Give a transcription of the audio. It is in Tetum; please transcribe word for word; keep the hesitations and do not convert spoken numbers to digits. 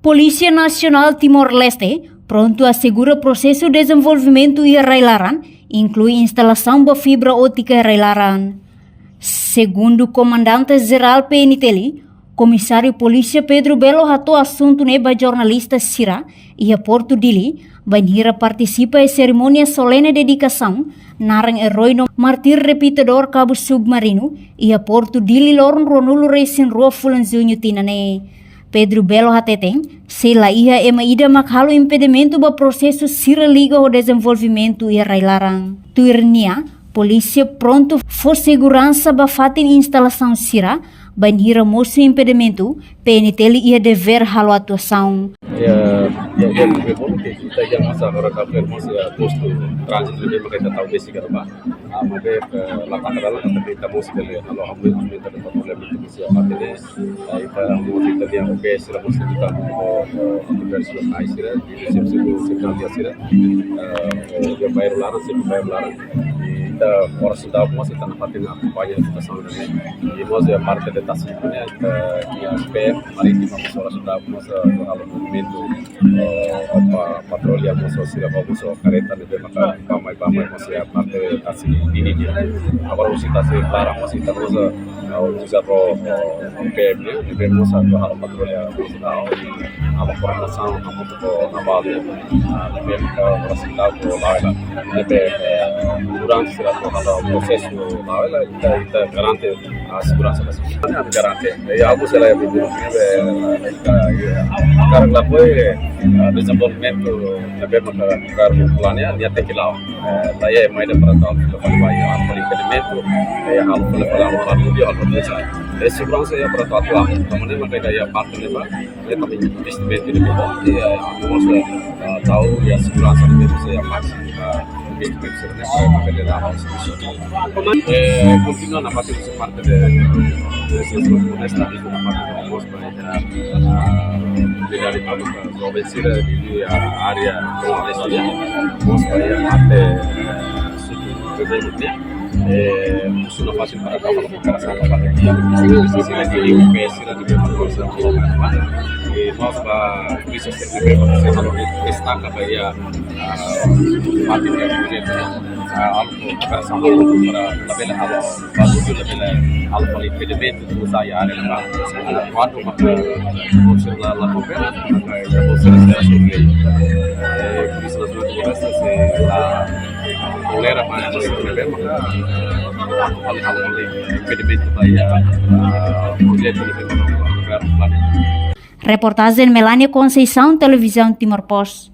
Polísia Nasionál Timor-Leste prontu asegura prosesu dezenvolvimentu iha rai-laran, inklui instalasaun ba fibra ótika iha rai-laran. Segundu Komandante Jerál P N T L, Komisáriu Polísia Pedro Belo hato'o asuntu ne'e ba jornalista sira iha Portu Dili, bainhira partisipa iha serimónia solene dedikasaun naran eroi no mártir repetidór kabu submarinu iha Portu Dili loron ruanulu-resin-rua fulan Juñu tinan ne'e. Pedro Belo hateten, se la iha ema ida mak halo impedimentu ba prosesu sira liga ho dezenvolvimentu iha rai-laran. Tuir nia, polísia prontu fó seguransa ba fatin instalasaun sira, bainhira mosu impedimentu, P N T L iha devér halo atuasaun. Ya, ya, ya, ya, bom, que está ya más agora, está perto, ya, posto trânsito de Macaita, talvez, se queira, ah, maibé, eh, la taka dalan, tapi ita mós bele halo aumento, aumento de patrulhamento, mós iha parte ne'e, ah, ita mós ita-nia O P S, sira mós ita ho, ho, ho, sira, sira, sira, sira, eh, iha bairru laran, sempre bairru laran. I ita oras daudaun mós ita nafatin akompaña situasaun ne'e. I mós iha parte de tasi ne'e, ita iha P M Marítima, mós oras daudaun mós, eh, halo movimentu, eh, ba patrulla, mós sira ho, mós kareta ne'ebé maka bá-mai, bá-mai, mós iha parte tasi ninin nian. Agora husi tasi klaran mós ita mós, eh, utiliza ho, ho P M nian, ne'ebé mós atu halo patrulla mós daudaun, halo koordenasaun, halo ho naval nian, ah, ne'ebé maka oras daudaun ho la'o hela. Ne'ebé, eh, durante sira atu halo prosesu la'o hela, ita, ita garante, ah, seguransa ba sira. Ami garante, eh, algu sira iha buat ne'ebé, eh, ita, eh, karik la apoiu, eh, dezenvolvimentu ne'ebé maka governu planeia, nia tenke la'o. Eh, la iha ema ida para atu fali ba iha, halo impedimentu, eh, halo fali ba, halo barullu, halo barullu. Eh, seguransa iha para atu atua. Tanba ne'e maka ita iha parte ne'ebá, iha também investimentu ne'ebé bom, iha, eh, mós, eh, tau iha seguransa ne'ebé, mós iha parte, eh, investimentu sira-ne'e, para ita bele la'o. Eh, kontinua nafatin husi parte de, de, de, de, de, nafatin mós ba, ah, lideransa ba joven sira iha área Timor-Leste, mós ba iha parte, eh, sul do governu, eh, husu nafatin para atu halo kooperasaun ba parte sira, sira iha O P S sira ne'ebé maka forsa, eh, mós ba polísia sira ne'ebé maka sei halo destaka ba iha, ah, parte de projetu, ah, halo kooperasaun para labele halo barullu, labele halo impedimentu, uza iha área ne'ebá. Ah, kuandu maka polísia la, la koopera, maka iha polísia la sira sofre. Eh, polísia la sira sofre, se la tolera ba polísia ne'ebé maka halo, halo impedimentu ba iha, ah, projetu ne'ebé maka governu planeia. Reportajen Melania Conceição, Televizaun Timor Post.